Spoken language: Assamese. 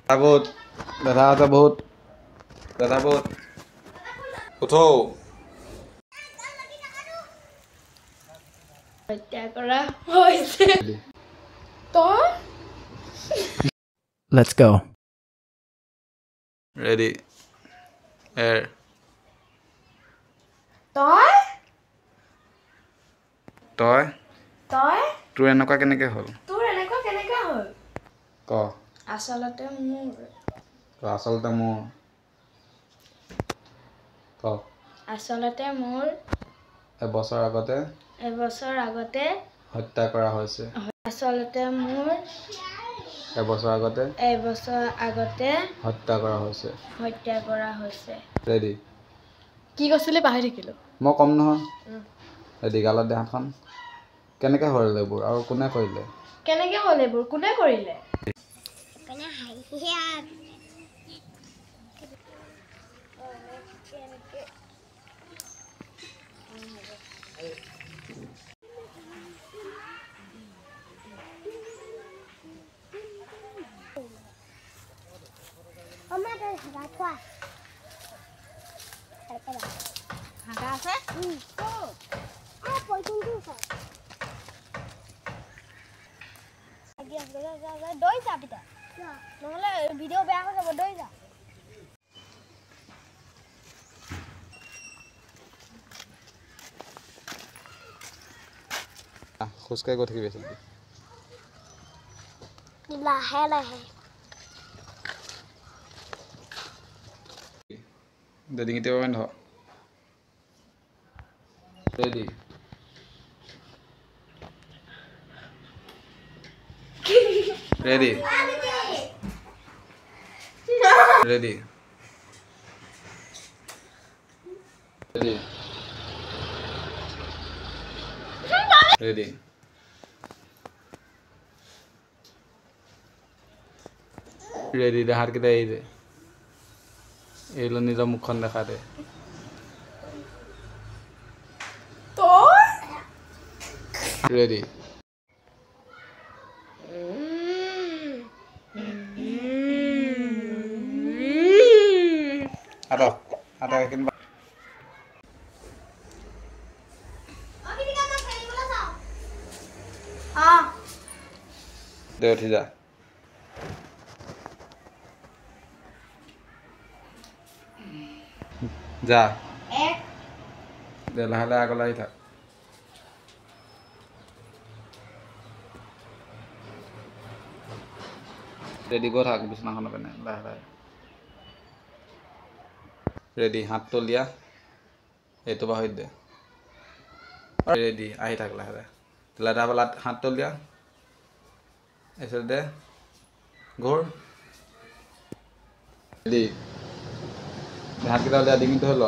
বহুত দাদা আছে, বহুত দাদা, বহুত উঠো। হত্যা কৰা হৈছে তই। Let's go. Ready, এৰ। তই তই তই তোৰ এনেকুৱা কেনেকে হ'ল? তোৰ এনেকুৱা কেনেকে হ'ল? ক। আচলতে মোৰ ক, আচলতে মোৰ, ক। আচলতে মোৰ এবছৰ আগতে, এবছৰ আগতে হত্যা কৰা হৈছে। আচলতে মোৰ এবছৰ আগতে, এবছৰ আগতে হত্যা কৰা হৈছে, হত্যা কৰা হৈছে। ৰেডি। কি কৈছিলি পাহৰি থাকিলো। মই ক'ম নহয়। ৰেডি। গালত দে হাতখন। কেনেকে হ'ল এইবোৰ আৰু কোনে কৰিলে? কেনেকে হ'ল এইবোৰ, কোনে কৰিলে? নহ'লে ভিডিঅ' বেয়া হৈ যাব, দৈ যা। খোজকাঢ়ি গৈ থাকিবি আচলতে। লাহে লাহে। দে, ডিঙিতে ধৰ। Ready, ready, ready, ready, ready, ready. দে, হাতকেইটা এৰি দে। এৰি লৈ নিজৰ মুখখন দেখা দে। ৰেডি। আঁতৰ, আঁতৰ এইখিনি। দে, উঠি যা, যা। দে, লাহে লাহে আগলৈ আহি থাক। ৰেডি, গৈ থাক বিচনাখনৰ পিনে লাহে লাহে। ৰেডি। হাতটো উলিয়া, এইটো বাহিৰত দে। ৰেডি, আহি থাক লাহে লাহে। লাহে লাহে হাতটো উলিয়া, এইফালে দে, ঘূৰ। ৰেডি, হাতকেইটা উলিয়া, ডিঙিটো হৈ ল।